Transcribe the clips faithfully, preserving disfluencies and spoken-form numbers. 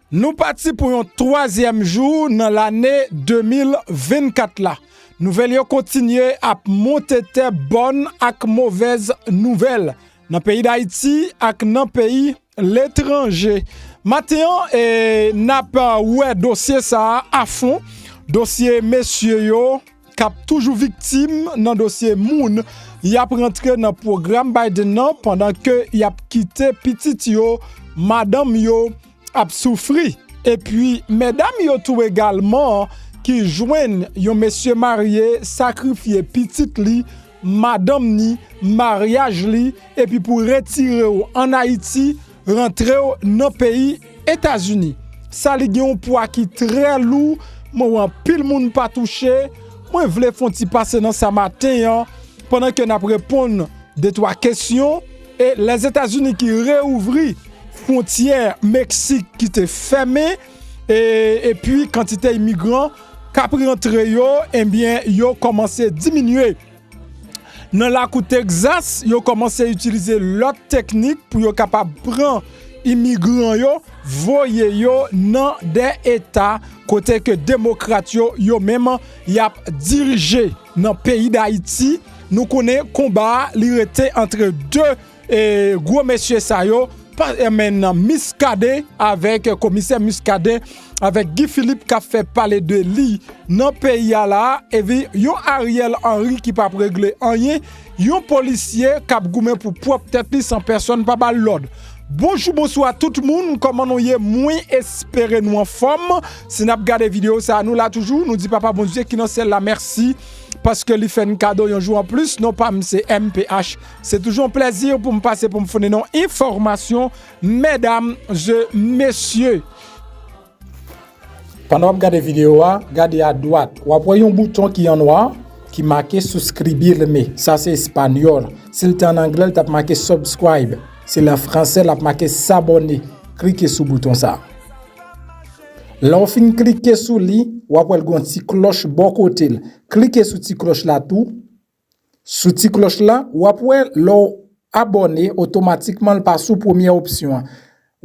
Nou pati pou yon twazyèm jou nan lane de mil vennkat la. Nouvèl yo kontinye ap monte tè, bòn ak movèz nouvèl nan peyi Dayiti ak nan peyi letranje. Maten an, e, n ap, a, wè dosye sa a afon. Dosye mesye yo k ap toujou viktim nan dosye moun y ap rantre nan pwogram Biden nan pandan ke y ap kite pitit yo, madanm yo ap soufri. Epi medam yo tou egalman ki jwenn yon mesye marye sakrifye pitit li, madanm ni, maryaj li, epi pou retire w ann Ayiti, rantre w nan peyi Etazini. Sa li gen yon pwa ki trè lou, mwen wè anpil moun pa touche, mwen vle fè yon ti pase nan sa maten an, pandan ke n ap reponn de twa kesyon, e Lèzetazini ki reouvri fwontyè Meksik ki te fèmen, e, epi kantite imigran k ap rantre yo, ebyen, yo kòmanse diminye. Nan lakou Tegzas, yo kòmanse itilize lòt teknik pou yo kapab pran imigran yo, voye yo nan de eta kote ke demokrat yo, yo menm, y ap dirije. Nan peyi Dayiti, nou konnen konba a, li rete antre de, e, gwo mesye sa yo, pa, e, men Muscadin avèk komisè Muscadin, avèk Guy Philippe k ap fè pale de li nan peyi a la, epi yon Ariel Henry ki p ap regle anyen, yon polisye k ap goumen pou pwòp tèt li san pèsonn pa ba l lòd. Bonjou, bonswa tout moun, kòman nou ye? Mwen espere nou anfòm. Si n ap gade videyo sa a, nou la toujou, nou di Papa Bondye ki nan syèl la mèsi, paske li fè n kado yon jou anplis. Non pa m se M P H. Se toujou yon plèzi pou m pase pou m founi nou enfòmasyon, medam e mesye. Pandan w ap gade videyo a, gade adwat, w ap wè yon bouton ki an nwa, ki make suscribirme. Sa se espanyòl. Si l te an anglè, l t ap make subscribe. Si l an fransè, l ap make s'abonner. Klike sou bouton sa. Lè w fin klike sou li, w ap wè l gen yon ti klòch bò kote l. Klike sou ti klòch la tou. Sou ti klòch la, w ap wè lè w abòne, otomatikman l pa sou premyè opsyon an.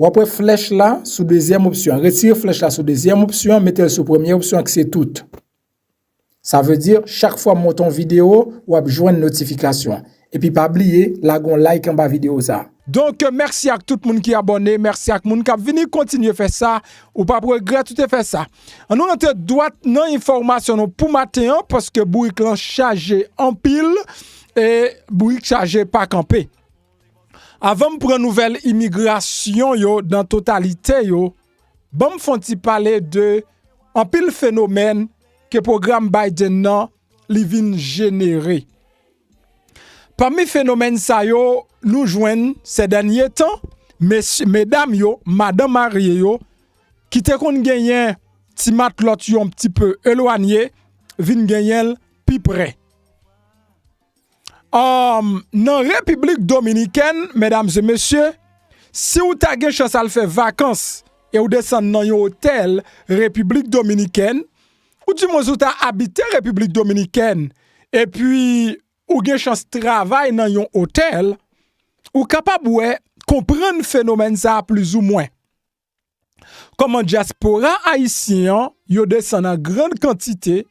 W ap wè flèch la sou dezyèm opsyon an. Retire flèch la sou dezyèm opsyon an, mete l sou premyè opsyon an ki se tout. Sa vle di, chak fwa m monte yon videyo, w ap jwenn notifikasyon an. Epi pa bliye, lage yon like anba videyo sa a. Donk, mèsi ak tout moun ki abòne, mèsi ak moun k ap vini, kontinye fè sa, ou p ap regrèt ou te fè sa. Ann nou rantre dwat nan enfòmasyon nou pou maten an, paske bourik lan chaje anpil, e bourik chaje pa kanpe. Avan m pran nouvèl imigrasyon yo nan totalite yo, ban m fè yon ti pale de anpil fenomèn ke pwogram Biden nan li vin jenere. Pami fenomèn sa yo, nou jwenn, sè dènye tan, mesye, medam yo, madan marye yo, ki te konn genyen ti matlòt yo yon ti pe elwanye, vin genyen l pi pre. Ahn, nan Repiblik Dominikèn, medam e mesye, si w ta gen chans al fè vakans e w desann nan yon otèl Repiblik Dominikèn, oudimwens ou ta abite Repiblik Dominikèn, epi ou gen chans travay nan yon otèl, ou kapab wè, konprann fenomèn sa a plizoumwen. Kòman dyaspora ayisyen an, yo desann an grann kantite,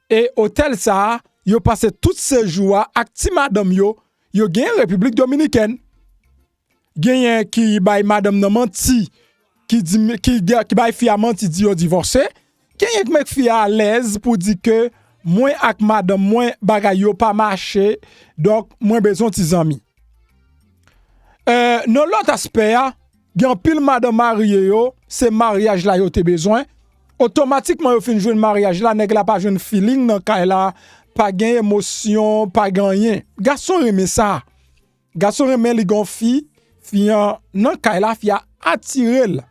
e otèl sa a, yo pase tout sejou a ak ti madanm yo, yo genyen Repiblik Dominikèn. Genyen ki bay madanm nan manti, ki di, ki, ki bay fi a manti, di yo divòse. Genyen k mèt fi a alèz pou di ke mwen ak madanm mwen, bagay yo pa mache, donk mwen bezwen ti zanmi. E, nan lòt aspè a, gen anpil madanm marye yo, se maryaj la yo te bezwen. Otomatikman yo fin jwenn maryaj la, nèg la pa jwenn feeling nan kay la, pa gen emosyon, pa gen anyen. Gason renmen sa. Gason renmen li gen yon fi, fi an nan kay la, fi a atire l.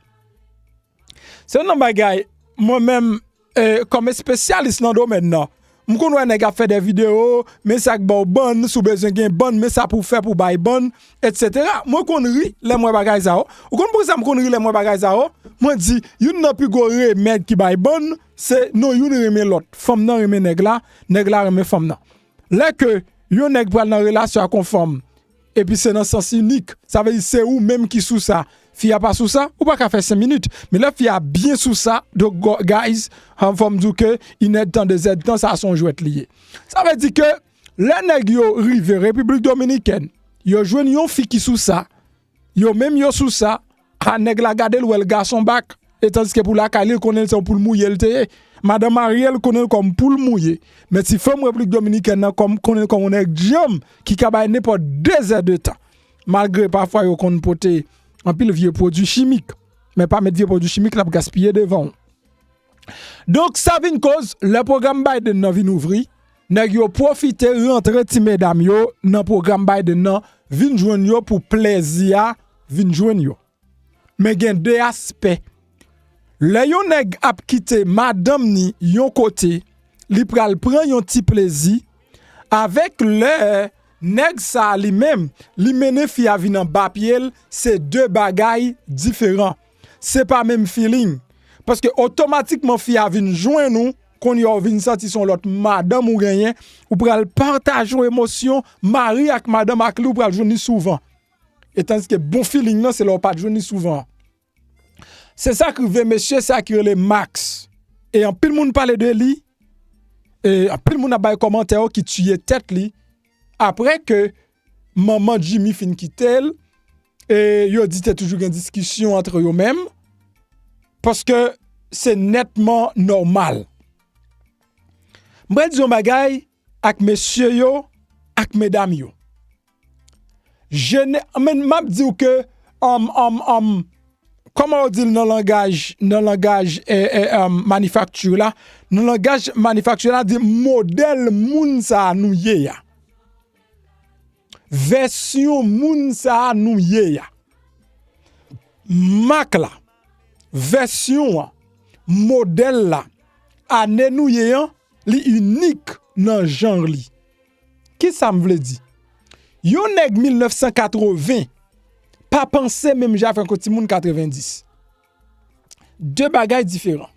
Se youn nan bagay, mwen menm, e, kòm espesyalis nan domèn nan, m konn wè nèg ap fè de videyo, men sa k ba w bann, si w bezwen gen bann, men sa pou w fè pou w bay bann, etsetera. Mwen konn ri lè m wè bagay sa yo. Ou konn poukisa m konn ri lè m wè bagay sa yo? Mwen di, youn nan pi gwo remèd ki bay bann, se non youn renmen lòt. Fanm nan renmen nèg la, nèg la renmen fanm nan. Lè ke yon nèg pral nan relasyon ak yon fanm, epi se nan sans inik, sa vle di se ou menm ki sou sa, Fi a pa sou sa, ou pa ka fè senk minit. Men lè fi a byen sou sa, donk, go- guys, an fò m di w ke inèdtan, dezèdtan, sa se yon jwèt li ye. Sa vle di ke lè nèg yo rive Repiblik Dominikèn, yo jwenn yon fi ki sou sa, yo menm yo sou sa, a nèg la gade l, wè l gason bak. E tandiske pou lakay li, l konnen l se yon poul mouye l te ye. Madanm marye l konnen l kòm poul mouye. Men ti fanm Repiblik Dominikèn nan kòm, konnen l kòm yon nèg djanm ki ka bay nenpòt de zè de tan. Malgre pafwa yo konn pote anpil vye pwodui chimik. Men pa met vye pwodui chimik l ap gaspiye devan w. Donk, sa vin koz, lè pwogram Biden nan vin ouvri, nèg yo pwofite rantre ti medam yo nan pwogram Biden nan, vin jwenn yo pou plèzi a vin jwenn yo. Men gen de aspè. Lè yon nèg ap kite madanm ni yon kote, li pral pran yon ti plezi, avèk lè nèg sa a li menm, li mennen fi a vin anba pye l, se de bagay diferan. Se pa menm feeling. Paske otomatikman fi a vin jwenn ou, kounye a w vin santi se yon lòt madanm ou genyen, ou pral pataje yon emosyon, mari ak madanm ak li, ou pral jwenn li souvan. E tandiske bon feeling nan, se lè w pa t jwenn li souvan. Se sa k rive mesye sa ki rele Max. E anpil moun pale de li, e anpil moun ap bay kòmantè yo ki tiye tèt li, apre ke manman Jimmy fin kite l, e yo di te toujou gen diskisyon ant yo menm, paske se nètman nòmal. M pral di yon bagay ak mesye yo, ak medam yo. Jene, men m ap di w ke, um, um, um, kòman yo di l nan langaj, nan langaj, eh, eh, um, manifakti la, nan langaj manifakti la, di modèl moun sa a nou ye a. Vèsyon moun sa a nou ye a. Mak la, vèsyon an, modèl la, ane nou ye an, li inik nan jan li. Kisa m vle di? Yon nèg mil nèf san katreven pa panse menm jan avèk yon timoun katrevendis. De bagay diferan.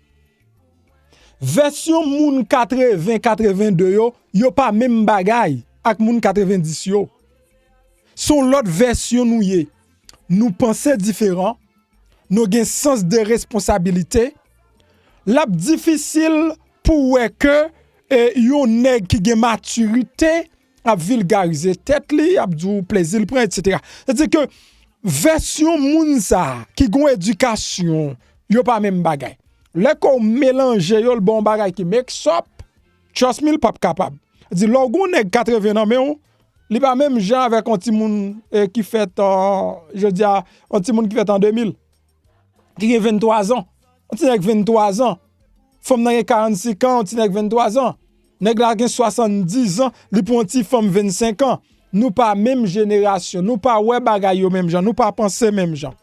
Vèsyon moun katreven, katrevende yo, yo pa menm bagay ak moun katrevendis yo. Se yon lòt vèsyon nou ye. Nou panse diferan, nou gen sans de responsabilite. L ap difisil pou w wè ke, e, yon nèg ki gen matirite ap vilgarize tèt li, ap di w plezi l pran, etsetera. Sètadi ke vèsyon moun sa a ki gon edikasyon, yo pa menm bagay. Lè ke w melanje yo, l ba w yon bagay ki mix up, trust me, l p ap kapab. Di lè w gon nèg katreven nan men w, li pa menm jan avèk yon timoun, e, ki fèt an, jodi a, yon timoun ki fèt an de mil, ki gen venntwa zan. Yon ti nèg venntwa zan. Fanm nan gen karannsenk an, yon ti nèg venntwa zan. Nèg la gen swasanndiz an, li pran yon ti fanm vennsenk an. Nou pa menm jenerasyon, nou pa wè bagay yo menm jan, nou pa panse menm jan.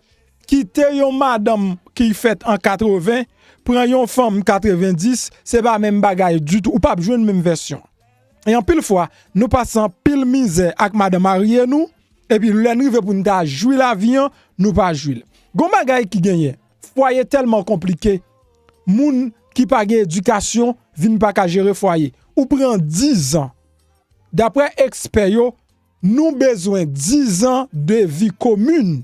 Kite yon madanm ki fèt an katreven, pran yon fanm katrevendis, se pa menm bagay ditou, ou p ap jwenn menm vèsyon. E anpil fwa, nou pase anpil mizè ak madanm marye nou, epi lè n rive pou n ta jwi lavi an, nou pa jwi l. Gon bagay ki genyen, fwaye tèlman konplike, moun ki pa gen edikasyon vin pa ka jere fwaye. Ou pran diz an. Daprè ekspè yo, nou bezwen diz an de vi komin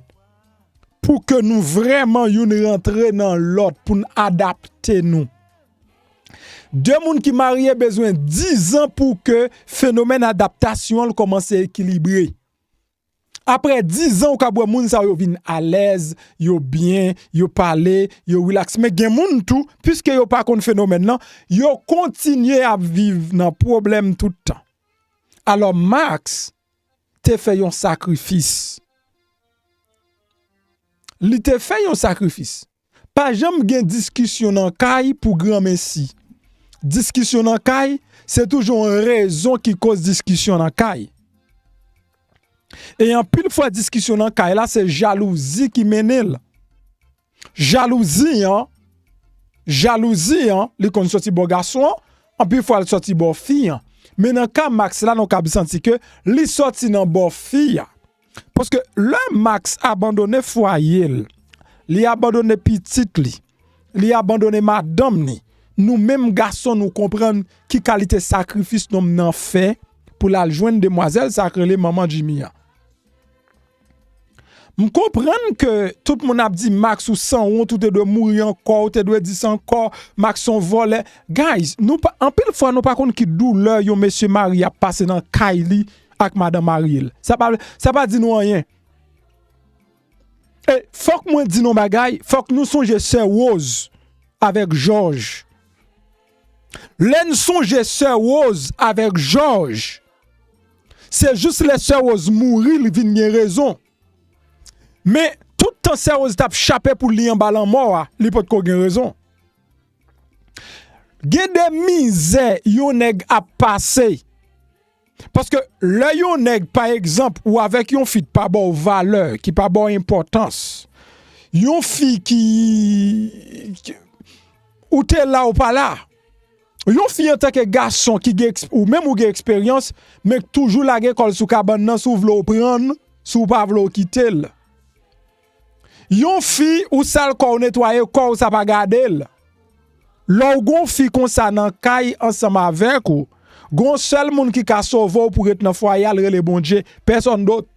pou ke nou vrèman youn rantre nan lòt, pou n adapte nou. De moun ki marye bezwen diz an pou ke fenomèn adaptasyon an kòmanse ekilibre. Apre diz an, ou ka wè moun sa yo vin alèz, yo byen, yo pale, yo rilaks. Men gen moun tou, piske yo pa konn fenomèn nan, yo kontinye ap viv nan pwoblèm tout tan. Alò, Max te fè yon sakrifis. Li te fè yon sakrifis. Pa janm gen diskisyon nan kay pou granmesi. Diskisyon nan kay, se toujou yon rezon ki koz diskisyon nan kay. E anpil fwa, diskisyon nan kay la, se jalouzi ki mennen l. Jalouzi an, jalouzi an, li konn soti bò gason an, anpil fwa l soti bò fi an. Men nan ka Max la, nou kab santi ke li soti nan bò fi a. Paske lè Max abandone fwaye l, li abandone pitit li, li abandone madanm li, nou menm gason, nou konprann ki kalite sakrifis nonm nan fè pou l al jwenn demwazèl sa k rele manman Jimmy an. M konprann ke tout moun ap di, "Max, ou sanwont, ou te dwe mouri ankò, ou te dwe di sa ankò, Max se yon vòlè." Guys, nou pa, anpil fwa nou pa konn ki doulè yon mesye marye ap pase nan kay li ak madanm marye l. Sa pa, sa pa di nou anyen. E fòk mwen di nou bagay, fòk nou sonje sè Rose avèk Jòj. Lè n sonje sè Rose avèk Jòj, se jis lè sè Rose mouri, li vin gen rezon. Men, tout tan sè Rose t ap chape pou li anba lanmò a, li potko gen rezon. Gen de mizè yon nèg ap pase. Paske lè yon nèg, pa egzanp, ou avèk yon fi ki pa ba w valè, ki pa ba w enpòtans, yon fi ki, ki, ou te la, ou pa la, yon fi antanke gason ki gen, ou menm ou gen eksperyans, men k toujou lage kò l sou kabann nan, si w vle w pran l, si w pa vle w kite l. Yon fi, ou sal kò w, netwaye kò w, sa pa gade l. Lè w gon fi konsa nan kay ansanm avèk ou, gon sèl moun ki ka sove w pou ret nan fwaye a, l rele Bondye. Pèsonn dòt.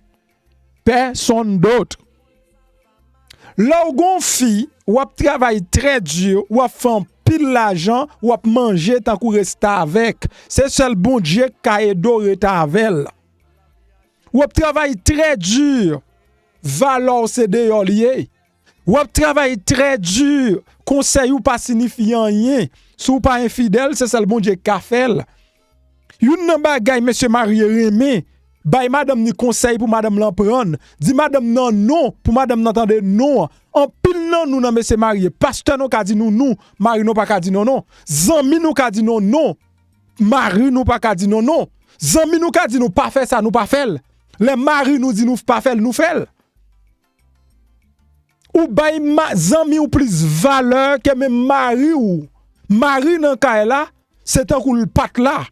Pèsonn dòt. Lè w gon fi, w ap travay trè di, w ap fè anpil lajan, w ap manje tankou restavèk. Se sèl Bondye k ka ede w ret avè l. W ap travay trè di, valè w se deyò l ye. W ap travay trè di, konsèy ou pa sinifye anyen. Si w pa enfidèl, se sèl Bondye k ka fè l. Youn nan bagay mesye marye renmen, bay madanm ni konsèy pou madanm lan pran. Di madanm nan non, pou madanm nan tande non. Anpil nan nou nan mesye marye, pastè nou ka di nou non, mari nou pa ka di nou non. Zanmi nou ka di nou non, mari nou pa ka di nou non. Zanmi nou ka di nou pa fè sa, nou pa fè l. Lè mari nou di nou pa fè l, nou fè l. Ou bay ma-, zanmi w plis valè ke menm mari w. Mari nan kay la, se tankou l pa t la.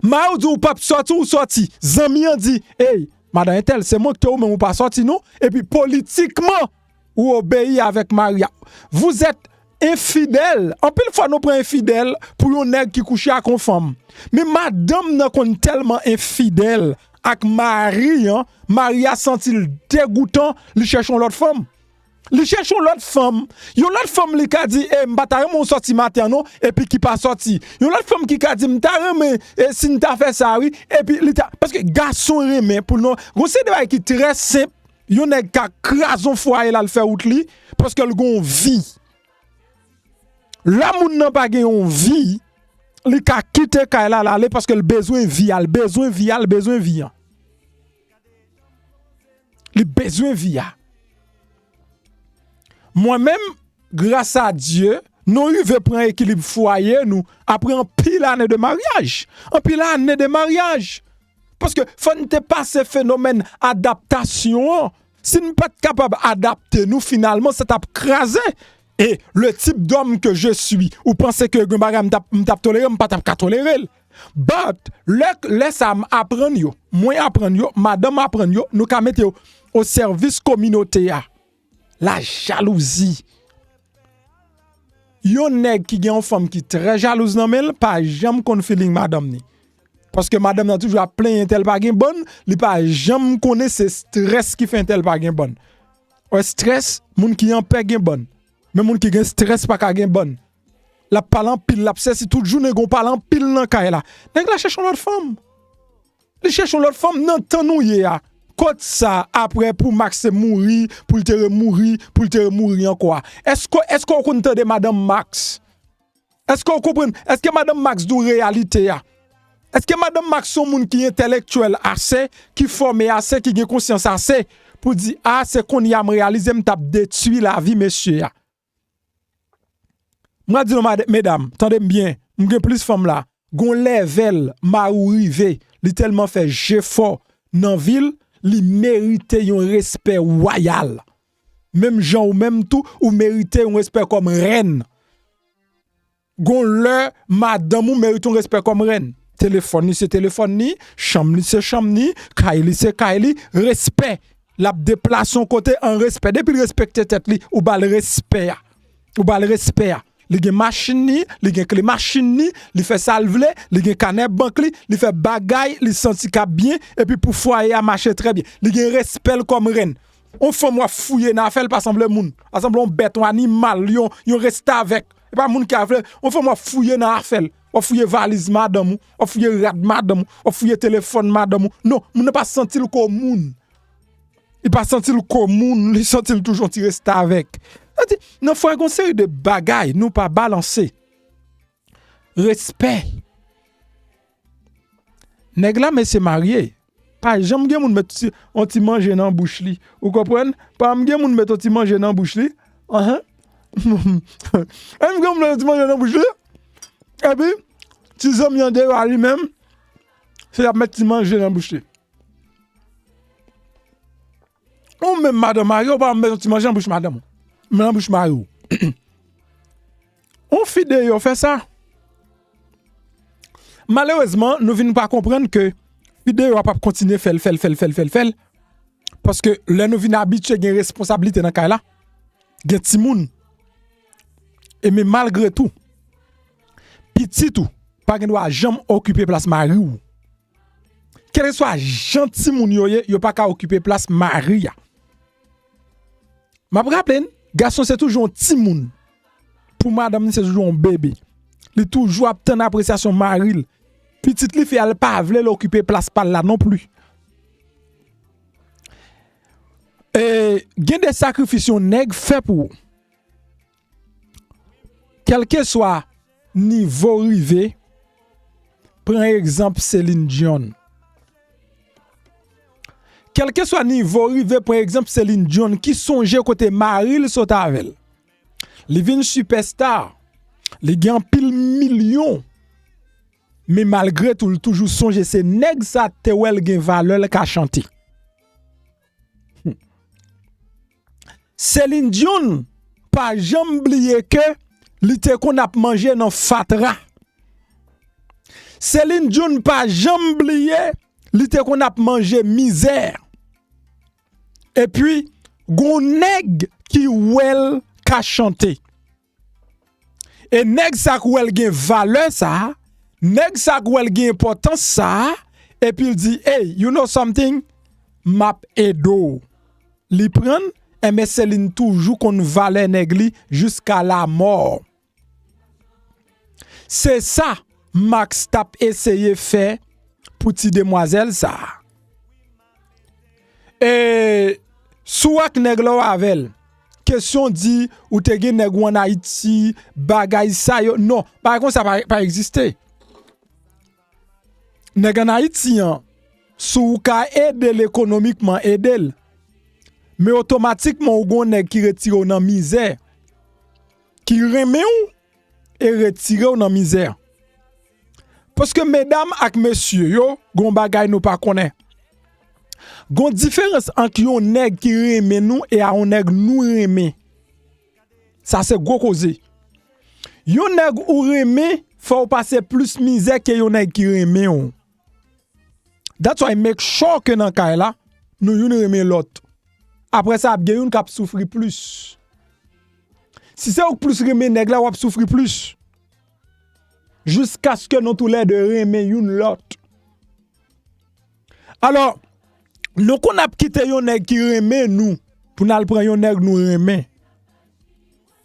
Mari w di w p ap sòti, ou sòti. Zanmi an di, "Ey, madan entèl, se mwen k te ou, men ou pa sòti non." Epi politikman, ou obeyi avèk mari a. Vous êtes infidèles. Anpil fwa nou pran enfidèl pou yon nèg ki kouche ak yon fanm. Men madanm nan konn tèlman enfidèl ak mari an, mari a santi l degoutan, li chèche yon lòt fanm. Li chèche yon lòt fanm. Yon lòt fanm li ka di, "E, m pa ta renmen w sòti maten an non," epi ki pa sòti. Yon lòt fanm ki ka di, "M ta renmen, e, si n ta fè sa wi," epi li ta, paske gason renmen pou l non. Gon seri de bagay ki trè senp, yon nèg ka kraze yon fwaye l al fè wout li, paske l gon vi. Lè moun nan pa gen yon vi, li ka kite kay la, l ale paske l bezwen vi a, l bezwen vi a, l bezwen vi an. Li bezwen vi a. Mwen menm, gras a Dye, nou rive pran ekilib fwaye nou apre anpil ane de maryaj. Anpil ane de maryaj. Paske fò n te pase fenomèn adaptasyon an. Si n pa t kapab adapte nou, finalman, sa t ap kraze. E le type d'homme que je suis, ou panse ke gen bagay m t ap, m t ap tolere, m pa t ap ka tolere l. But, lè, lè sa m aprann yo, mwen aprann yo, madanm aprann yo, nou ka mete yo o sèvis kominote a. La jalouzi. Yon nèg ki gen yon fanm ki trè jalouz nan men l, pa janm konn feeling madanm ni. Paske madanm nan toujou ap plenyen entèl pa gen bann, li pa janm konnen se strès ki fè entèl pa gen bann. Wè strès, moun ki anpè gen bann. Men moun ki gen strès pa ka gen bann. L ap pale anpil, l ap sesi tout jounen, gon pale anpil nan kay la. Nèg la chèche yon lòt fanm. Li chèche yon lòt fanm nan tan nou ye a. Kot sa apre pou Max te mouri, pou l te remouri, pou l te remouri ankò a? Èske, èske w konn tande madanm Max? Èske w konprann? Èske madanm Max di w reyalite a? Èske madanm Max se yon moun ki entèlektyèl ase, ki fòme ase, ki gen konsyans ase pou di, "A, se kounye a m reyalize m t ap detwi lavi mesye a"? Mwen di nou, mad-, medam, tande m byen, m gen plis fanm la. Gon lèvèl mari w rive, li tèlman fè jefò nan vi l, li merite yon respè wayal. Menm jan ou menm tou, ou merite yon respè kòm rèn. Gon lè, madanm ou merite yon respè kòm rèn. Telefòn li se telefòn li, chanm li se chanm li, kay li se kay li, respè. L ap deplase yon kote an respè. Depi l respekte tèt li, ou ba l respè a. Ou ba l respè a. Li gen machin li, li gen kle machin li, li fè sa l vle, li gen kanè bank li, li fè bagay, li santi k ap byen, epi pou fwaye a mache trè byen. Li gen respè l kòm rèn. On fanm w ap fouye nan afè l pa sanble moun. Pa sanble yon bèt, yon animal, yon, yon restavèk. E pa moun ki afè l. On fanm w ap fouye nan afè l. W ap fouye valiz madanm ou, w ap fouye rad madanm ou, w ap fouye telefòn madanm ou. Non, moun nan pa santi l kòm moun. Li pa santi l kòm moun, li santi l toujou yon ti restavèk. Sa di, nan fwa gen yon seri de bagay nou pa balanse. Respè. Nèg la, mesye marye, pa janm gen moun met ti, yon ti manje nan bouch li. Ou konprann? Pa janm gen moun met yon ti manje nan bouch li. Ahan. Janm gen moun met yon ti manje nan bouch li. Epi, ti zanmi an deyò a li menm, se y ap met ti manje nan bouch li. Ou menm madan marye, ou pa janm met yon ti manje nan bouch madanm ou. Men nan bouch mari w. On fi deyò fè sa. Malerezman, nou vin pa konprann ke fi deyò a p ap kontinye fè l, fè l, fè l, fè l, fè l, fè l. Paske lè nou vin abitye gen responsablite nan kay la, gen timoun. E men malgre tou, pitit ou pa gen dwa janm okipe plas mari w. Kèlkeswa jan timoun yo ye, yo pa ka okipe plas mari a. M ap raple n, gason se toujou yon timoun. Pou madanm li, se toujou yon bebe. Li toujou ap tann apresyasyon mari l. Pitit li fi a, li pa vle l okipe plas pa l la non pli. E, gen de sakrifis yon nèg fè pou ou. Kèlkeswa nivo w rive, pran egzanp Celine Dion. Kèlkeswa nivo w rive, pran egzanp Celine Dion ki sonje kote mari l sot avè l. Li vin sipèsta. Li gen anpil milyon. Men malgre tou, li toujou sonje se nèg sa te wè l gen valè l ka chante. Celine Dion pa janm bliye ke li te konn ap manje nan fatra. Celine Dion pa janm bliye li te konn ap manje mizè. Epi, gon nèg ki wè l ka chante. E nèg sa k wè l gen valè sa, nèg sa k wè l gen enpòtans sa, epi l di, "Hey, you know something? M ap ede w." Li pran l, enben Celine toujou konn valè nèg li jiska lamò. Se sa Max t ap eseye fè pou ti demwazèl sa a. E si w ak nèg la w avè l, kesyon di ou te gen nèg ou ann Ayiti, bagay sa yo, non, bagay konsa pa, pa egziste. Nèg ann Ayiti an, si w ka ede l ekonomikman, ede l. Men otomatikman ou gon nèg ki retire w nan mizè, ki renmen w e retire w nan mizè. Paske medam ak mesye yo, gon bagay nou pa konnen. Gon diferans ant yon nèg ki renmen nou e a yon nèg nou renmen. Sa se gwo koze. Yon nèg ou renmen, fò w pase plis mizè ke yon nèg ki renmen w. That's why make sure ke nan kay la, nou youn renmen lòt. Apre sa, ap gen youn k ap soufri plis. Si se ou k plis renmen nèg la, w ap soufri plis. Jiskaske nou toulède renmen youn lòt. Alò, nou konn ap kite yon nèg ki renmen nou pou n al pran yon nèg nou renmen.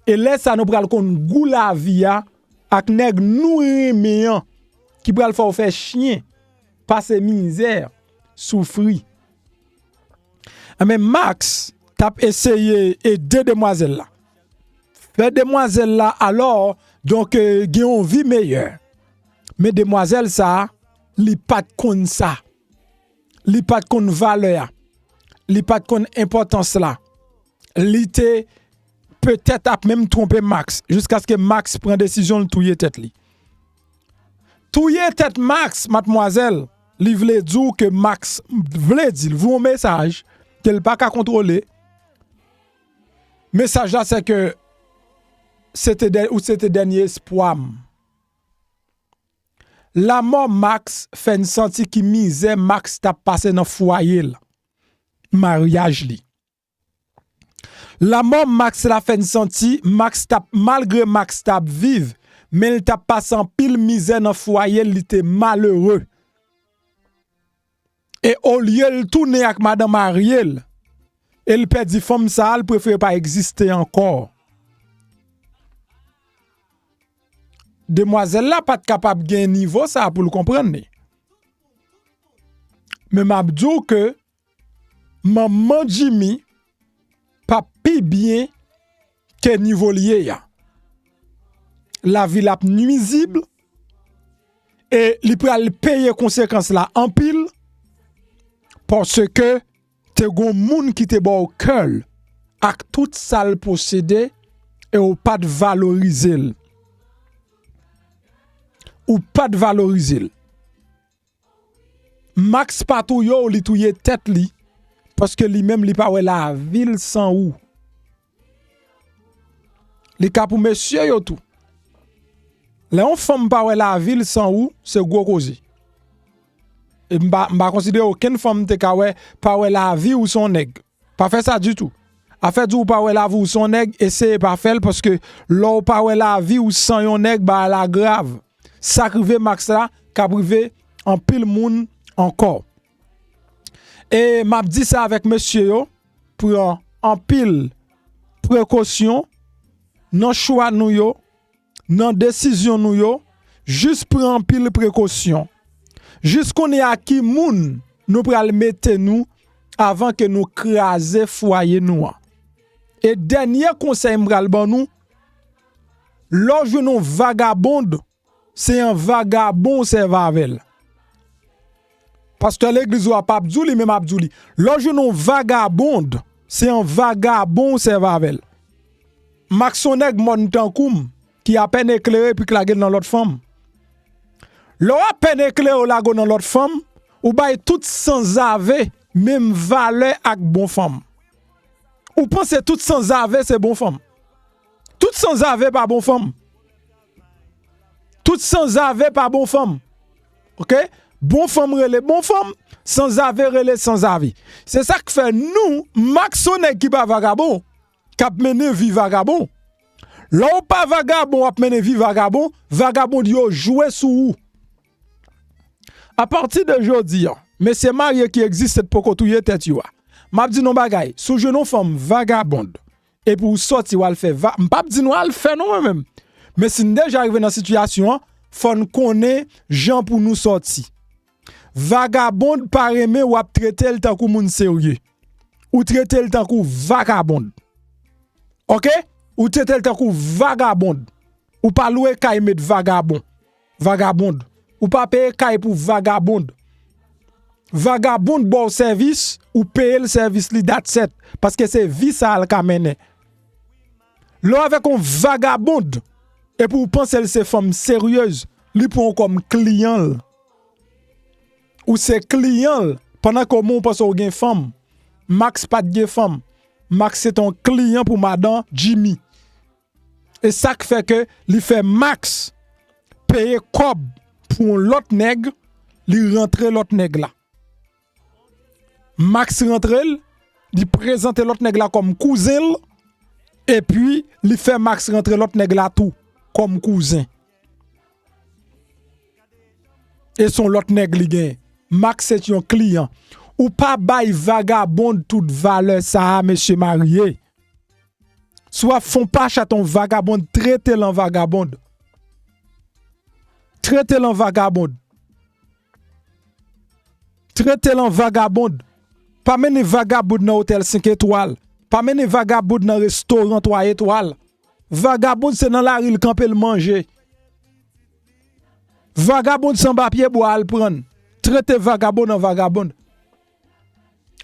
E lè sa, nou pral konn gou lavi a ak nèg nou renmen an ki pral fè w fè chen, pase mizè, soufri. Enben, Max t ap eseye ede demwazèl la. Fè demwazèl la, alò, donk, eh, gen yon vi meyè. Men demwazèl sa a, li pa t konn sa. Li pa t konn valè a. Li pa t konn enpòtans la. Li te petèt ap menm twonpe Max, jiskaske Max pran desizyon l touye tèt li. Touye tèt Max, madmwazèl, li vle di w ke Max vle di l, voye yon mesaj ke l pa ka kontwole. Mesaj la se ke se te dè-, ou se te dènye espwa m. Lamò Max fè n santi ki mizè Max t ap pase nan fwaye l, maryaj li. Lanmò Max la fè n santi Max t ap, malgre Max t ap viv, men l t ap pase anpil mizè nan fwaye l, li te malere. E olye l tounen ak madan marye l, e l pèdi fanm sa a, l prefere pa egziste ankò. Demwazèl la pa t kapab gen nivo sa a pou l konprann li. Men m ap di w ke manman Jimmy p ap pi byen ke nivo l ye a. Lavi l ap nwizib e li pral peye konsekans la anpil, paske te gon moun ki te ba w kè l ak tout sa l posede e w pa t valorize l. Ou pa t valorize l. Max pa touye w, li touye tèt li, paske li menm li pa wè lavi l san ou. Li ka pou mesye yo tou. Lè yon fanm pa wè lavi l san ou, se gwo koze. E m pa, m pa konsidere okenn fanm te ka wè, pa wè lavi w san yon nèg. Pa fè sa ditou. Afè di w pa wè lavi w san yon nèg, eseye pa fè l, paske lè w pa wè lavi w san yon nèg, bagay la grav. Sa k rive Max la, k ap rive anpil moun ankò. E m ap di sa avèk mesye yo, pran anpil prekosyon nan chwa nou yo, nan desizyon nou yo, jis pran anpil prekosyon. Jis konnen ak ki moun nou pral mete nou avan ke nou kraze fwaye nou an. E dènye konsèy m pral ban nou, lè w jwenn yon vagabond, se yon vagabon w sèvi avè l. Pastè legliz ou a p ap di w li, men m ap di w li. Lè w jwenn yon vagabond, se yon vagabon w sèvi avè l. Max se yon nèg mòn tankou m, ki apèn eklere epi k lage l nan lòt fanm. Lè w apèn eklere w lage w nan lòt fanm, ou bay tout sanzave menm valè ak bon fanm. Ou panse tout sanzave se bon fanm. Tout sanzave pa bon fanm. Tout sanzave pa bon fanm. Oke? Bon fanm rele bon fanm, sanzave rele sanzave. Se sa k fè nou, Max se yon nèg ki pa vagabon, k ap mennen vi vagabon. Lè w pa vagabon, w ap mennen vi vagabon, vagabond yo jwe sou ou. Apati de jodi a, mesye marye ki egziste t poko touye tèt yo a. M ap di nou yon bagay, si w jwenn yon fanm vagabond, epi w sòti w al fè va-, m p ap di nou al fè non mwen menm. Men si n deja rive nan sitiyasyon an, fò n konnen jan pou nou sòti. Vagabond pa renmen w ap trete l tankou moun serye. Ou trete l tankou vagabond. Oke? Ou trete l tankou vagabond. Ou pa lwe kay met vagabon. Vagabond. Ou pa peye kay pou vagabond. Vagabond ba w sèvis, ou peye l sèvis li, that's it. Paske se vi sa a l ka mennen. Lè w avèk yon vagabond, epi w panse l se fanm seryez, li pran w kòm kliyan l. Ou se kliyan l, pandan ke w menm w panse w gen fanm. Max pa t gen fanm. Max se t yon kliyan pou madan Jimmy. E sa k fè ke li fè Max peye kòb pou yon lòt nèg, li rantre lòt nèg la. Max rantre l, li prezante lòt nèg la kòm kouzen l, epi li fè Max rantre lòt nèg la tou kòm kouzen. E se yon lòt nèg li genyen. Max se yon kliyan. Ou pa bay vagabond tout valè sa a, mesye marye. Si w ap fè yon pachat yon vagabond, trete l an vagabond. Trete l an vagabond. Trete l an vagabond. Pa mennen vagabond nan otèl senk etwal. Pa mennen vagabond nan restoran twa etwal. Vagabond se nan lari l kanpe l manje. Vagabond se anba pyebwa al pran. Trete vagabond an vagabond.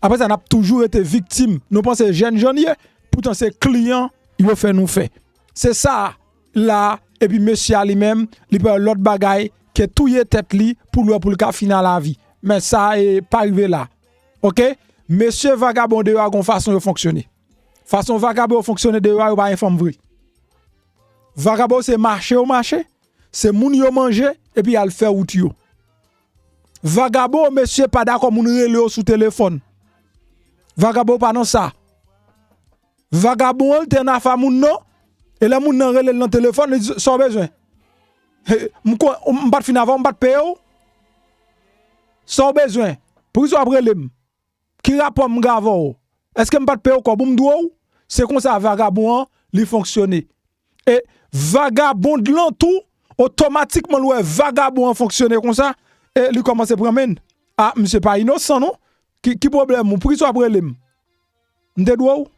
Apre sa, n ap toujou rete viktim. Nou panse jèn jan n ye, poutan se kliyan yo fè nou fè. Se sa la, epi mesye a li menm, li pa lòt bagay ke touye tèt li pou l wè pou l ka fin a lavi. Men sa e pa rive la. Oke? Mesye vagabon deyò a gon fason yo fonksyone. Fason vagabon yo fonksyone deyò a, yo pa gen fanm vre. Vagabon se mache yo mache, se moun yo manje, epi y al fè wout yo. Vagabon, mesye pa dakò moun rele yo sou telefòn. Vagabon pa nan sa. Vagabon an, li te nan afa moun nan. E lè moun nan rele l nan telefòn, li di, "Sa w bezwen?" "He, m kon- m pa t fin avè w, m pa t peye w." "Sa w bezwen? Poukisa w ap rele m? Ki rapò m gen avè w? Èske m pa t peye w kòb ou, m dwe w?" Se konsa vagabon an, li fonksyone. E vagabond lan tou, otomatikman l wè vagabon an fonksyone konsa, e li kòmanse pran men l. "A, misye pa inosan non. Ki, ki pwoblèm ou? Poukisa w ap rele m? M te dwe w?"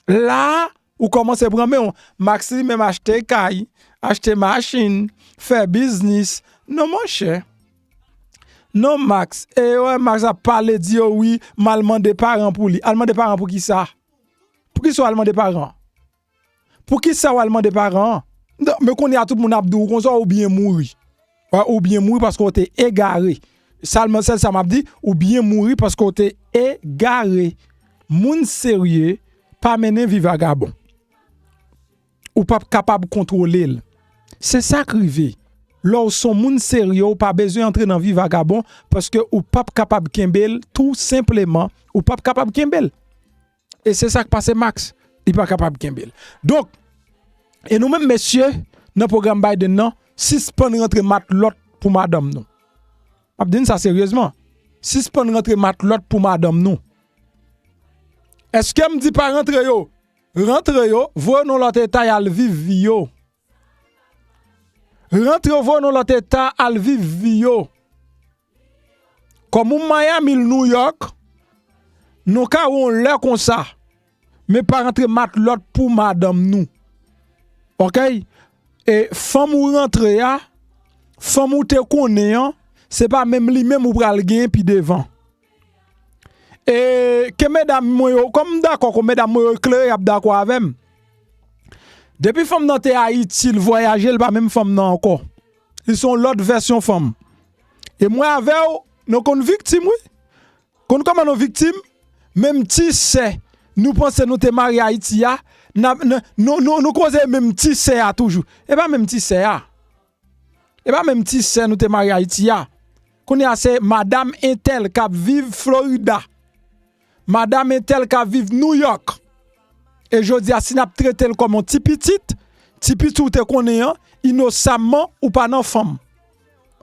La a, ou kòmanse pran men w. Max li menm achte kay, achte machin, fè biznis. Non, monchè. Non, Max. E wè, Max ap pale, di yo, "Wi, m al mande paran pou li." Al mande paran pou ki sa? Pou ki sa w al mande paran? Pou ki sa w al mande paran an? Non, men kounye a tout moun ap di w konsa, ou byen mouri. Wè, ou byen mouri paske w te egare. Sèlman, sèl sa m ap di, ou byen mouri paske w te egare. Moun serye pa mennen vi vagabon. Ou p ap kapab kontwole l. Se sa k rive. Lè w se yon moun serye, ou pa bezwen antre nan vi vagabon, paske ou p ap kapab kenbe l, tou senpleman, ou p ap kapab kenbe l. E se sa k pase Max, li pa kapab kenbe l. Donk, e nou menm mesye, nan pwogram Biden nan, sispann rantre matlòt pou madanm nou. M ap di n sa seryezman. Sispann rantre matlòt pou madanm nou. Èske m di pa rantre yo? Rantre yo, voye yo nan lòt eta, y al viv vi yo. Rantre yo, voye yo nan lòt eta, al viv vi yo. Kòm ou Miami, l New York, nou ka wè yon lè konsa, men pa rantre matlòt pou madanm nou. Oke? E fanm ou rantre a, fanm ou te konnen an, se pa menm li menm ou pral genyen pi devan. E ke medam mwen yo, kòm m dakò ke medam mwen yo eklere, y ap dakò avè m. Depi fanm nan te Ayiti, l vwayaje, l pa menm fanm nan ankò. Li se yon lòt vèsyon fanm. E mwen avè w, nou konn viktim, wi. Konn kòman nou viktim? Menm ti sè nou panse nou te marye Ayiti a, n ap, n, nou, nou, nou koze menm ti sè a toujou. E pa menm ti sè a. E pa menm ti sè nou te marye Ayiti a. Kounye a se madanm entèl k ap viv Florida. Madanm entèl k ap viv New York. E jodi a, si n ap trete l kòm yon ti pitit, ti pitit ou te konnen an, inosamman, ou pa nan fanm.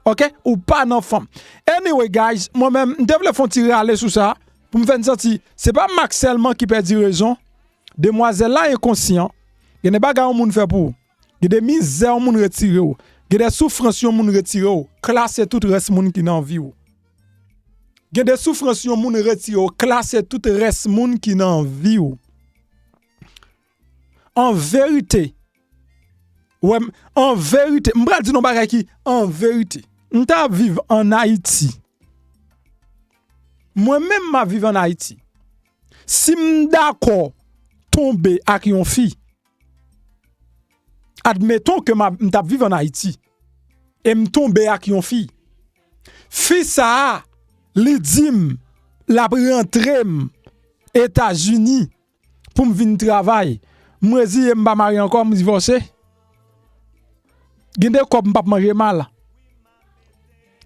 Oke? Ou pa nan fanm. Anyway, guys, mwen menm, m te vle fè yon ti rale sou sa, pou m fè n santi, se pa Max sèlman ki pèdi rezon. Demwazèl la enkonsyan. Gen de bagay yon moun fè pou ou. Gen de mizè yon moun retire w. Gen de soufrans yon moun retire w. Klase tout rès moun ki nan vi w. Gen de soufrans yon moun retire w. Klase tout rès moun ki nan vi w. An verite, wè m, an verite, m pral di nou bagay ki, an verite, m ta viv ann Ayiti. Mwen menm, m ap viv ann Ayiti. Si m dakò tonbe ak yon fi, admeton ke m ap, m t ap viv ann Ayiti, e m tonbe ak yon fi. Fi sa a, li di m, l ap rantre m Etazini pou m vin travay. M reziye, m pa marye ankò, m divòse. Gen de kòb m p ap manje mal.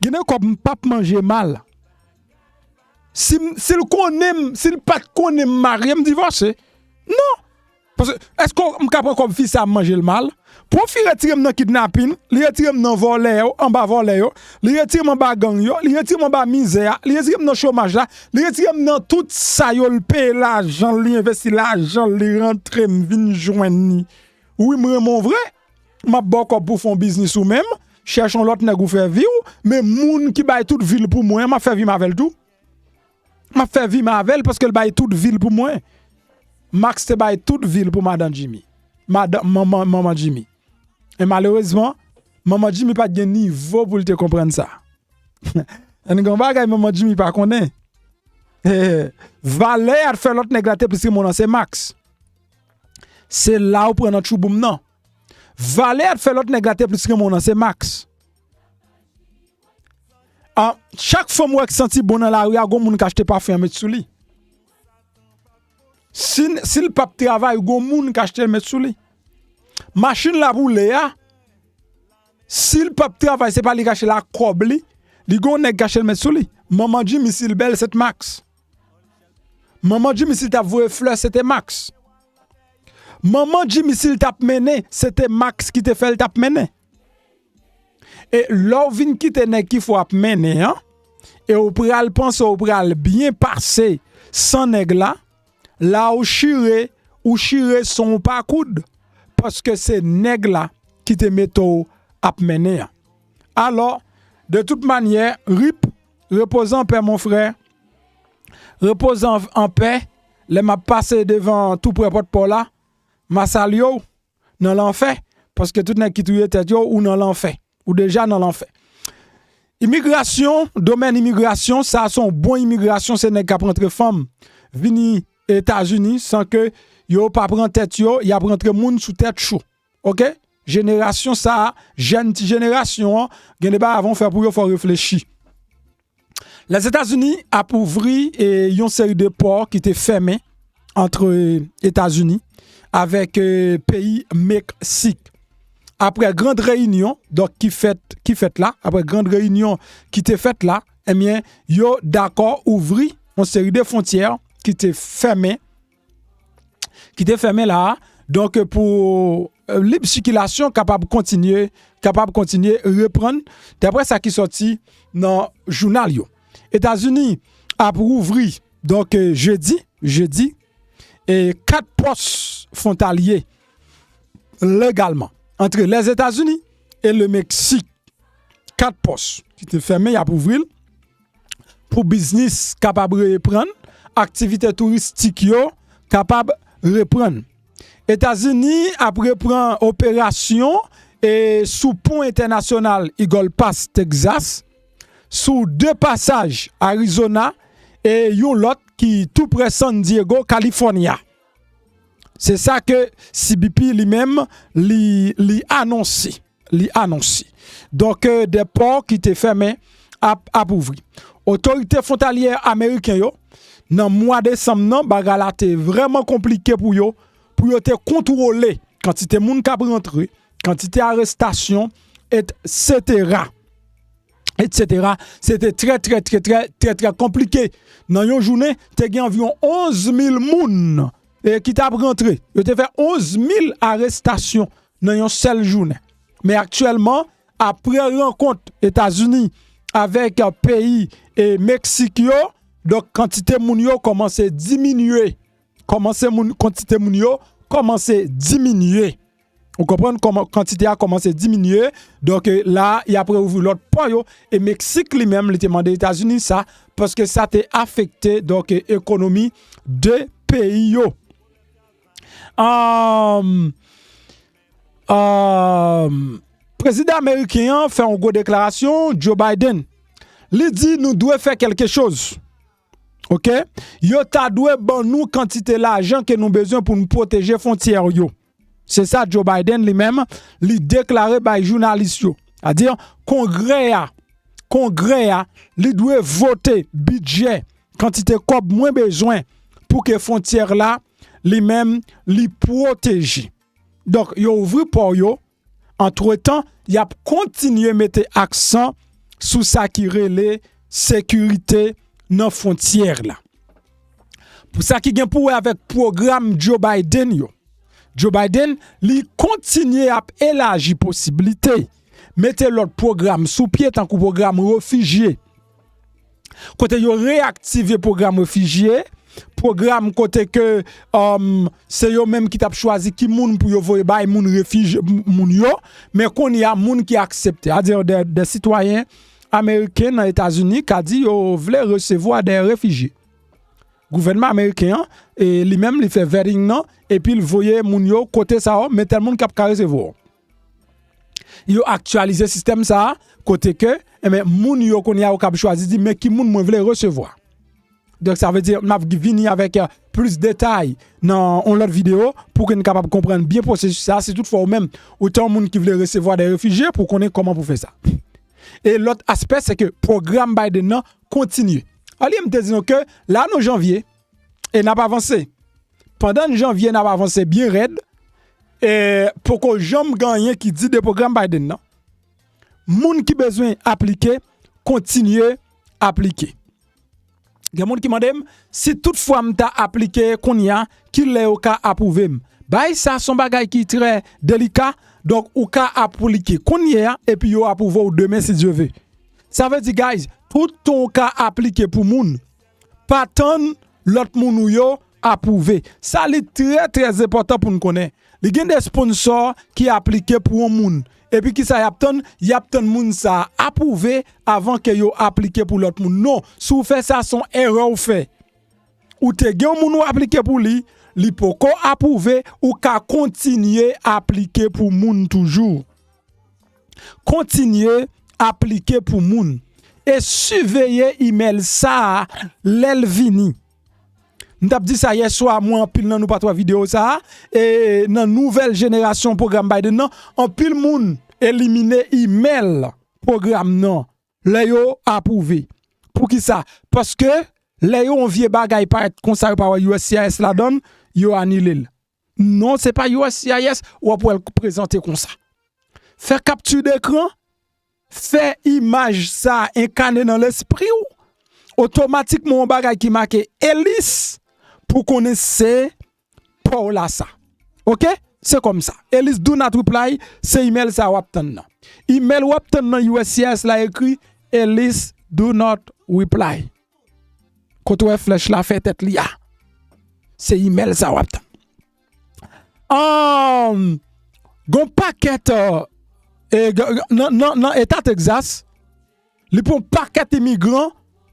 Gen de kòb m p ap manje mal. Si m, si l konnen m, si l pa t konnen m marye, m divòse. Non. Paske, èske m ka pran kòb fi sa a, m manje l mal? Pou yon fi retire m nan kidnapin, li retire m nan vòlè yo, anba vòlè yo, li retire m anba gang yo, li retire m anba mizè a, li retire m nan chomaj la, li retire m nan tout sa yo, l peye lajan l, li envesti lajan l, li rantre m vin jwenn li. Wi, m renmen w vre, m ap ba w kòb pou w fè yon biznis ou menm, chèche yon lòt nèg ou fè vi w, men moun ki bay tout vi l pou mwen an, m ap fè vi m avè l tou. M ap fè vi m avè l paske l bay tout vi l pou mwen. Max te bay tout vi l pou madan Jimmy. Madan, manman, manman Jimmy. E malerezman, manman Jimmy pa t gen nivo pou l te konprann sa. Ann gen yon bagay manman Jimmy pa konnen. Valè a t fè lòt nèg la te plis renmen w nan se Max. Se la ou pran nan tchouboum nan. Valè a t fè lòt nèg la te plis renmen w nan se Max. A, chak fanm ou wè k santi bon nan lari a, gon moun k achte pafen an met sou li. Si, si l p ap travay, gon moun k achte l met sou li. Machin l ap woule a, si l p ap travay, se pa li k achte l ak kòb li, li gon nèg k achte l met sou li. Manman Jimmy, si l bèl, se t Max. Manman Jimmy, si l t ap voye flè, se te Max. Manman Jimmy, si l t ap mennen, se te Max ki te fè l t ap mennen. E lè w vin kite nèg ki fè w ap mennen an, e w pral panse w pral byen pase san nèg la, la w chire, ou chire san w pa koud, paske se nèg la ki te mete w ap mennen an. Alò, de tout manyè, rip, repoze an pè, mon frè, repoze an, an pè, lè m ap pase devan tou prè pòt pa w la, m a salye w nan lanfè, paske tout nèg ki touye tèt yo, ou nan lanfè. Ou deja nan lanfè. Imigrasyon, domèn imigrasyon, sa se yon bon imigrasyon, se nèg k ap rantre fanm vini Etazini san ke yo pa pran tèt yo, y ap rantre moun sou tèt cho. Oke? Jenerasyon sa a, jèn ti jenerasyon an, gen de bagay avan w fè pou yo, fò w reflechi. Lèzetazini ap ouvri, e, yon seri de pò ki te fèmen ant Etazini avèk, e, peyi Meksik. Aprè grand reyinyon, donk, ki fèt, ki fèt la, aprè grand reyinyon ki te fèt la, ebyen, yo dakò ouvri yon seri de fwontyè ki te fèmen ki te fèmen la a. Donk, pou, e, lib sikilasyon kapab kontinye, kapab kontinye reprann, daprè sa ki sòti nan jounal yo. Etazini ap rouvri, donk, e, jedi, jedi, e, kat pòs fwontalye legalman antre Lèzetazini e Lemeksik. Kat pòs ki te fèmen, y ap ouvri l pou biznis kapab reprann, aktivite touristik yo kapab reprann. Etazini ap reprann operasyon, e, sou pon entènasyonal Eagle Pass, Texas, sou de pasaj Arizona e yon lòt ki tou prè San Diego, California. Se sa ke C B P li menm, li, li anonse. Li anonse. Donk, e, de pò ki te fèmen ap, ap ouvri. Otorite fwontalyè ameriken yo, nan mwa desanm nan, bagay la te vrèman konplike pou yo, pou yo te kontwole kantite moun k ap rantre, kantite arestasyon, et cetera, et cetera. Se te trè, trè, trè, trè, trè, trè konplike. Nan yon jounen, te gen anviwon onz mil moun, e, ki t ap rantre. Yo te fè onz mil arestasyon nan yon sèl jounen. Men aktyèlman, aprè rankont Etazini avèk, e, peyi, e, Meksik yo, donk, kantite moun yo kòmanse diminye. Kòmanse moun, kantite moun yo kòmanse diminye. Ou konprann kòman kantite a kòmanse diminye. Donk, e, la, y ap reouvri lòt pò yo. E Meksik li menm, li te mande Etazini sa, paske sa te afekte, donk, e, ekonomi de peyi yo. Ahn, ahn, prezidan ameriken an fè yon gwo deklarasyon, Joe Biden. Li di nou dwe fè kèlke choz. Oke? Yo ta dwe ban nou kantite lajan ke nou bezwen pou n pwoteje fwontyè yo. Se sa Joe Biden li menm, li deklare bay jounalis yo. Sètadi, Kongrè a, Kongrè a, li dwe vote bidjè, kantite kòb mwen bezwen pou ke fwontyè la, li menm, li pwoteje. Donk, yo ouvri pò yo, antretan, y ap kontinye mete aksan sou sa ki rele sekirite nan fwontyè la. Pou sa ki gen pou wè avèk pwogram Joe Biden yo, Joe Biden, li kontinye ap elaji posiblite mete lòt pwogram sou pye, tankou pwogram refijye. Kote yo reyaktive pwogram refijye, pwogram kote ke, um, se yo menm ki t ap chwazi ki moun pou yo voye bay moun refij-, m-, moun yo, men kounye a moun ki aksepte, sètadi de, de sitwayen ameriken nan Etazini ka di yo vle resevwa de refijye. Gouvènman ameriken an, e, li menm, li fè vetting nan, epi l voye moun yo kote sa yo, men tèl moun k ap ka resevwa w. Yo aktyalize sistèm sa a, kote ke, enben, moun yo kounye a yo kab chwazi di, men ki moun mwen vle resevwa. Donk, sa vle di, m ap vini avèk, e, plis detay nan yon lòt videyo pou ke n kapab konprann byen pwosesis sa a, si toutfwa ou menm, ou te yon moun ki vle resevwa de refijye, pou konnen kòman pou fè sa. E lòt aspè, se ke pwogram Biden nan kontinye. Olye m te di nou ke la nou janvye, e n ap avanse. Pandan n janvye, n ap avanse byen rèd, e poko janm gen anyen ki di de pwogram Biden nan. Moun ki bezwen aplike, kontinye aplike. Gen moun ki mande m, si toutfwa m ta aplike kounye a, ki lè yo ka apwouve m? Bagay sa se yon bagay ki trè delika, donk ou ka aplike kounye a, epi yo apwouve w demen si Dye ve. Sa vle di, guys, tout tan w ka aplike pou moun, pa tann lòt moun ou yo apwouve. Sa li trè, trè enpòtan pou n konnen. Li gen de sponsò ki aplike pou yon moun. Epi kisa y ap tann? Y ap tann moun sa a apwouve avan ke yo aplike pou lòt moun. Non, si w fè sa, se yon erè w fè. Ou te gen yon moun ou aplike pou li, li poko apwouve, ou ka kontinye aplike pou moun toujou. Kontinye aplike pou moun. E siveye imèl sa a lè l vini. M t ap di sa yè swa, mwen anpil nan nou pa t wè videyo sa a. E nan nouvèl jenerasyon pwogram Biden nan, anpil moun elimine imèl pwogram nan lè yo apwouve. Poukisa? Paske lè yo yon vye bagay parèt konsa, yo pa wè U S C I S ladan l, yo anile l. Non, se pa U S C I S, w ap wè l prezante konsa. Fè kapti dekran, fè imaj sa a enkane nan lespri w, otomatikman yon bagay ki make Elis pou konnen se pa w la sa. Oke? Se kòm sa. Elis do not reply, se imèl sa w ap tann nan. Imèl w ap tann nan U S C I S la ekri Elis do not reply. Kote w wè flèch la fè tèt li a. Se imèl sa w ap tann. Ahn, gon pakèt, euh, e, g- g- nan, nan, nan eta Texas, li pran pakèt imigran,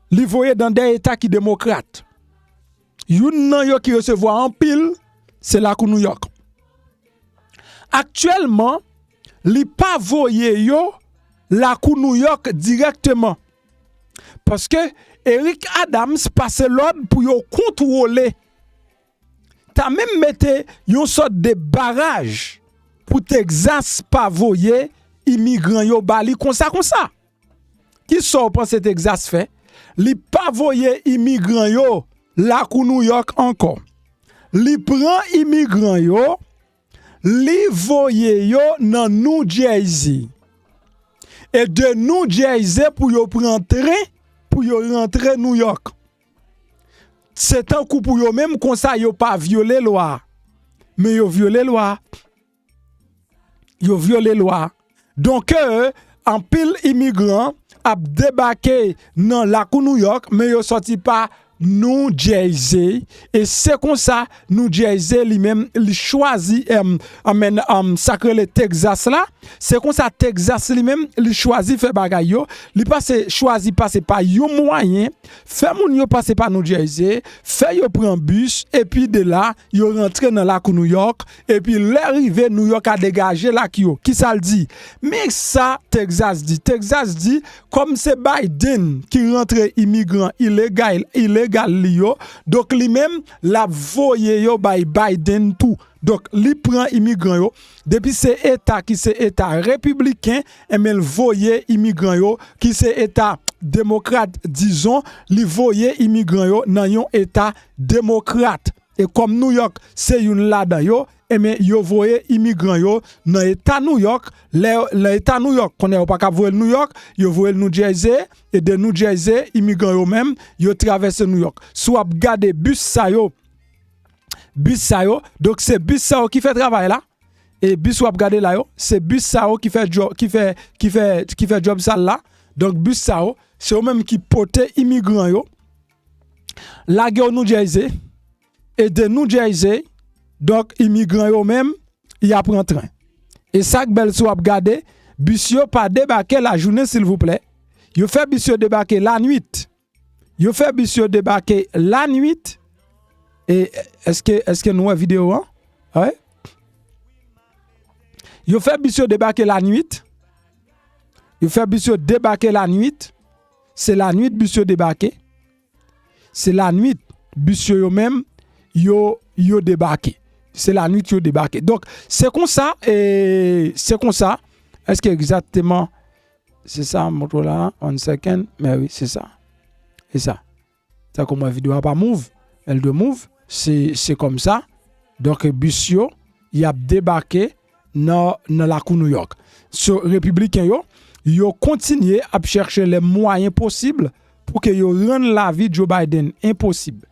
li voye nan de eta ki demokrat. Youn nan yo ki resevwa anpil, se lakou Nouyòk. Aktyèlman, li pa voye yo lakou Nouyòk dirèkteman. Paske Eric Adams pase lòd pou yo kontwole, ta menm mete yon sòt de baraj pou Texas pa voye imigran yo ba li konsa konsa. Kisa w panse Texas fè? Li pa voye imigran yo lakou Nouyòk ankò. Li pran imigran yo, li voye yo nan New Jersey. E de New Jersey pou yo pran tren, pou yo rantre Nouyòk. Se tankou pou yo menm konsa yo pa vyole lwa. Men yo vyole lwa. Yo vyole lwa. Donk, euh, anpil imigran ap debake nan lakou Nouyòk, men yo sòti pa New Jersey. E se konsa, New Jersey li menm, li chwazi, em, anmenn, em, sa k rele Texas la. Se konsa, Texas li menm, li chwazi fè bagay yo. Li pase, chwazi pase pa yon mwayen, fè moun yo pase pa New Jersey, fè yo pran bis, epi de la, yo rantre nan lakou Nouyòk, epi lè rive, Nouyòk a degaje lak yo. Kisa l di? Men sa Texas di. Texas di, kòm se Biden ki rantre imigran ilegal, ilegal li yo, donk li menm, l ap voye yo bay Biden tou. Donk, li pran imigran yo. Depi se eta ki se eta repibliken, enben, l voye imigran yo ki se eta demokrat, dizon, li voye imigran yo nan yon eta demokrat. E kòm Nouyòk se youn ladan yo, enben, yo voye imigran yo nan eta Nouyòk. Lè, nan eta Nouyòk, kounye a yo pa ka voye l Nouyòk, yo voye l New Jersey, e de New Jersey, imigran yo menm, yo travèse Nouyòk. Si w ap gade bis sa yo, bis sa yo, donk se bis sa yo ki fè travay la. E bis w ap gade la yo, se bis sa yo ki fè djò-, ki fè, ki fè, ki fè djòb sal la. Donk bis sa yo, se yo menm ki pote imigran yo, lage yo New Jersey, e de New Jersey, donk imigran yo menm, y ap pran tren. E sa k bèl si w ap gade, bis yo pa debake lajounen silvouplè. Yo fè bis yo debake lanwit. Yo fè bis yo debake lanwit. E èske, èske nou wè videyo an? Wi. Yo fè bis yo debake lanwit. Yo fè bis yo debake lanwit. Se lanwit bis yo debake. Se lanwit bis yo, yo menm, yo, yo debake. Se lanwit yo debake. Donk, se konsa, e, se konsa. Èske egzakteman se sa m montre w la? One second. Men wi, se sa. Se sa. Tankou mwen, videyo a pa move, el de move, se, se kòm sa. Donk, bis yo, y ap debake nan, nan lakou Nouyòk. So, repibliken yo, yo kontinye ap chèche lè mwayen posib pou ke yo rann lavi Joe Biden enposib.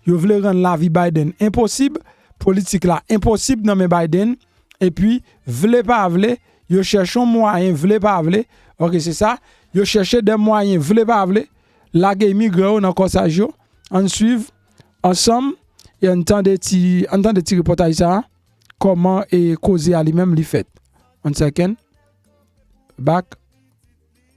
Yo vle rann lavi Biden enposib politik la enposib nan men Biden, epi, vle pa vle, yo chèche yon mwayen, vle pa vle, ok, se sa, yo chèche de mwayen, vle pa vle, lage imigran yo nan kòsaj yo. Ann swiv ansanm e ann tande ti, ann tande ti repòtaj sa a, kòman e koze a li menm li fèt. One second. Back.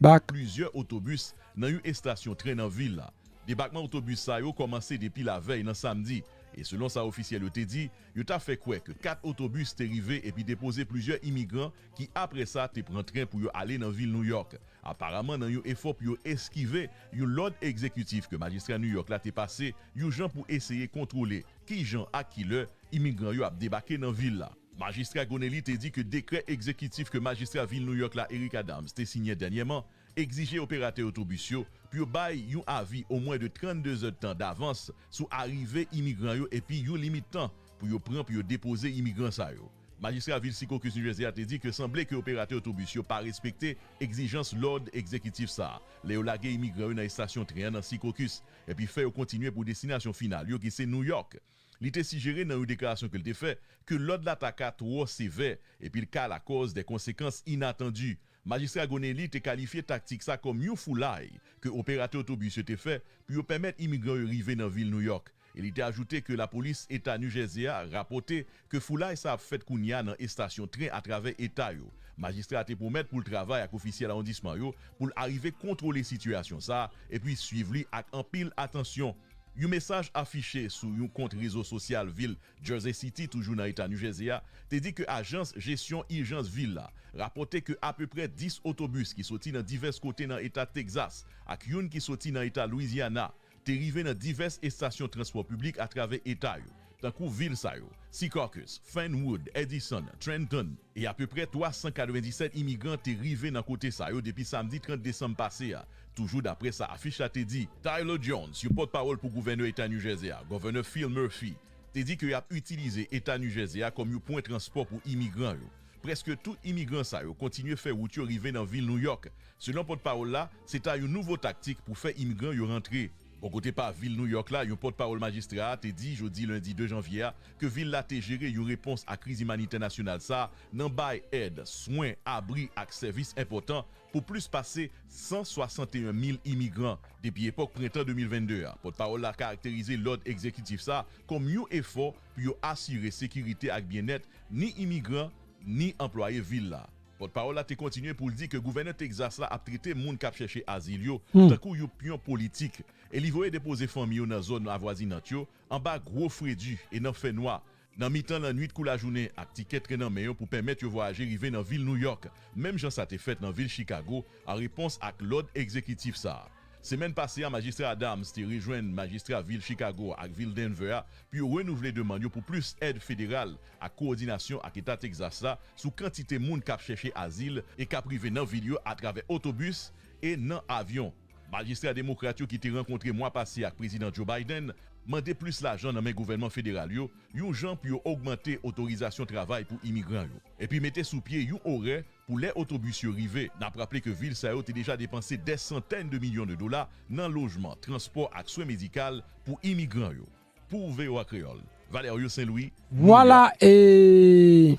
Back. Plizyè otobis nan yon estasyon tren nan vil la. Debakman otobis sa yo kòmanse depi lavèy nan samdi, e selon sa ofisyèl yo te di, yo ta fè kwè ke kat otobis te rive epi depoze plizyè imigran ki apre sa te pran tren pou yo ale nan vil Nouyòk. Aparaman nan yon efò pou yo eskive yon lòd egzekitif ke majistra Nouyòk la te pase, yon jan pou eseye kontwole kijan ak kilè imigran yo ap debake nan vil la. Majistra Gonelli te di ke dekrè egzekitif ke majistra vil Nouyòk la, Eric Adams, te siyen dènyèman, egzije operatè otobis yo pou yo bay yon avi omwen de trannde zèdtan davans sou arive imigran yo epi yon limit tan pou yo pran pou yo depoze imigran sa yo. Majistra vil Secaucus, New Jersey a te di ke sanble ke operatè otobis yo pa respekte egzijans lòd egzekitif sa a lè yo lage imigran yo nan estasyon tren an nan Secaucus, epi fè yo kontinye pou destinasyon final yo ki se Nouyòk. Li te sijere nan yon deklarasyon ke l te fè ke lòd la ta ka twò sevè epi l ka lakòz de konsekans inatandi. Majistra Gonelli te kalifye taktik sa kòm yon foulay ke operatè otobis yo te fè pou yo pèmèt imigran yo rive nan vil Nouyòk, e li te ajoute ke lapolis eta New Jersey a rapòte ke foulay sa ap fèt kounye a nan estasyon tren atravè eta yo. Majistra a te pwomèt pou l travay ak ofisyèl awondisman yo pou l arive kontwole sitiyasyon sa a epi swiv li ak anpil atansyon. Yon mesaj afiche sou yon kont rezo sosyal vil Jersey City, toujou nan eta New Jersey a, te di ke ajans jesyon ijans vil la rapòte ke apeprè dis otobis ki soti nan divès kote nan eta Texas ak youn ki soti nan eta Louisiana te rive nan divès estasyon transpò piblik atravè eta yo, tankou vil sa yo, Secaucus, Fernwood, Edison, Trenton, e apeprè twa san katrevenndisèt imigran te rive nan kote sa yo depi samdi trant desanm pase a, toujou daprè sa afich la te di. Tyler Jones, yon pòtpawòl pou gouvènè eta New Jersey a, Governor Phil Murphy, te di ke y ap itilize eta New Jersey a kòm yon pwen transpò pou imigran yo. Prèske tout imigran sa yo kontinye fè wout yo rive nan vil Nouyòk. Selon pòtpawòl la, se ta yon nouvo taktik pou fè imigran yo rantre. Bò kote pa vil Nouyòk la, yon pòtpawòl majistra a te di jodi lendi de janvye a ke vil la te jere yon repons a kriz imanitè nasyonal sa a nan bay èd, swen, abri ak sèvis enpòtan pou plis pase san swasanteyen mil imigran depi epòk prentan de mil vennde a. Pòtpawòl la karakterize lòd egzekitif sa a kòm yon efò pou yo asire sekirite ak byennèt ni imigran ni anplwaye vil la. Pòtpawòl la te kontinye pou l di ke gouvènè Texas la ap trete moun k ap chèche azil yo tankou yon pyon politik, e li voye depoze fanmi yo nan zòn avwazinant yo, anba gwo fredi e nan fènwa, nan mitan lannwit kou lajounen, ak tikè tren nan men yo pou pèmèt yo vwayaje rive nan vil Nouyòk, menm jan sa te fèt nan vil Chicago, an repons ak lòd egzekitif sa a. Semèn pase a, Majistra Adams te rejwenn majistra vil Chicago ak vil Denver a pou yo renouvle demann yo pou plis èd federal ak kowòdinasyon ak Eta Texas la sou kantite moun k ap chèche azil e k ap rive nan vil yo atravè otobis e nan avyon. Majistra demokrat yo ki te rankontre mwa pase ak Prezidan Joe Biden mande plis lajan nan men gouvènman federal yo, yon jan pou yo ogmante otorizasyon travay pou imigran yo, epi mete sou pye yon orè pou lè otobis yo rive. N ap raple ke vil sa yo te deja depanse dè santèn de milyon de dola nan lojman, transpò ak swen medikal pou imigran yo. Pou V O A Kreyòl, Valerio Saint Louis. Vwala, e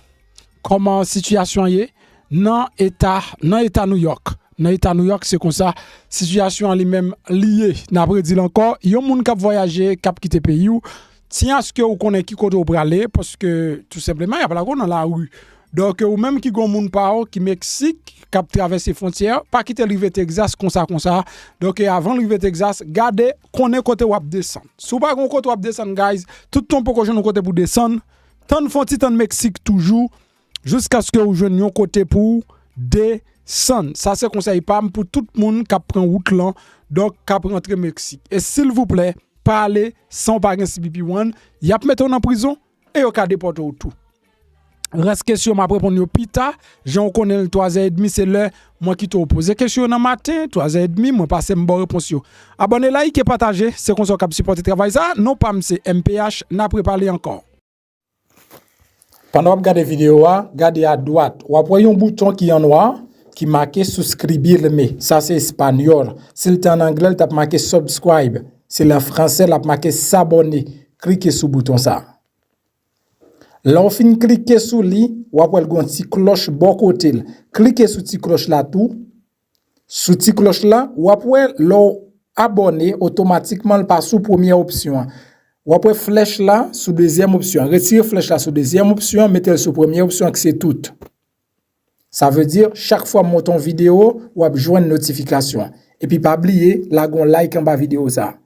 kòman sitiyasyon an ye nan eta, nan eta Nouyòk. Nan eta Nouyòk, se konsa sitiyasyon an li menm li ye. N ap redi l ankò, yon moun k ap vwayaje, k ap kite peyi w, ti aske ou konnen ki kote w prale, paske tou senpleman, y ap lage w nan lari. Donk, ou menm ki gon moun pa w ki Meksik, k ap travèse fwontyè, pa kite l rive Texas konsa konsa. Donk, avan l rive Texas, gade, konnen kote w ap desann. Si w pa gon kote w ap desann, guys, tout tan w poko jwenn yon kote pou desann, tann fon ti tann Meksik toujou, jiskaske w jwenn yon kote pou w desann. Sa se konsèy pa m pou tout moun k ap pran wout lan, donk k ap rantre Meksik. E silvouplè, pa ale san w pa gen C B P one, y ap mete w nan prizon e yo ka depòte w tou. Rès kesyon m ap reponn yo pita, jan w konnen l twazè edmi se lè mwen kite w poze kesyon yo nan maten, twazè edmi mwen pase m ba w repons yo. Abòne, like, pataje, se konsa w kab sipòte travay sa, non pa m se M P H, n ap repale ankò. Pandan w ap gade videyo a, gade adwat, w ap wè yon bouton ki an nwa ki make suscribirme, sa se espanyòl. Si l te an anglè, l t ap make subscribe. Si l an fransè, l ap make s'abonner. Klike sou bouton sa. Lè w fin klike sou li, w ap wè l gen yon ti klòch bò kote l. Klike sou ti klòch la tou. Sou ti klòch la, w ap wè lè w abòne, otomatikman l pa sou premyè opsyon an. W ap wè flèch la sou dezyèm opsyon an. Retire flèch la sou dezyèm opsyon an, mete l sou premyè opsyon an ki se tout. Sa vle di, chak fwa m monte yon videyo, w ap jwenn notifikasyon an. Epi pa bliye, lage yon like anba videyo sa a.